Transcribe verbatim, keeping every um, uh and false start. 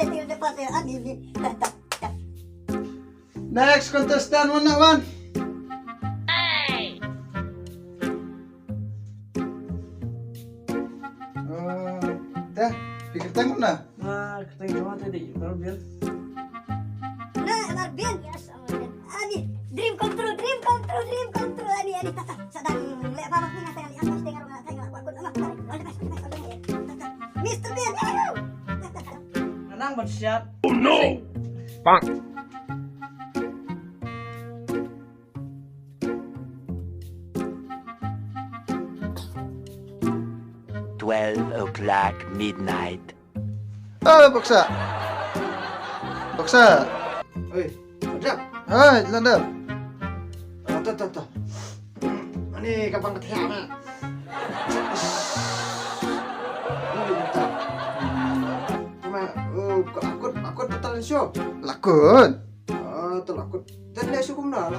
Te, te, te, te, ani, ni. Next contestant, one na one. Oh, te, phi kyrteng kumno? Nga kyrteng jong nga te dei Marvin. Na, Marvin. Yes, oh, ani, dream come true, dream come true, dream come true. Ani, ani, ta, ta, sa dang leh ba ma phi nga sa nga leh, ang mas dengar nga sa nga kuat kuat. All the best, all the best, all the best. Ta, ta. Mister Bean. Yahoo! Ta, ta, ta. Nang ban siat. Oh no! Bang. Twelve o'clock midnight. Oh, baksa. Baksa. Oi, Ladap. Hai, Ladap. Ah, ta, ta, ta. Ani ka pang ka thiah na. Ani ta. Kuma, oh, ka akut, akut batal show. Lakut. Ah, ta lakut. Dan le show kumno la.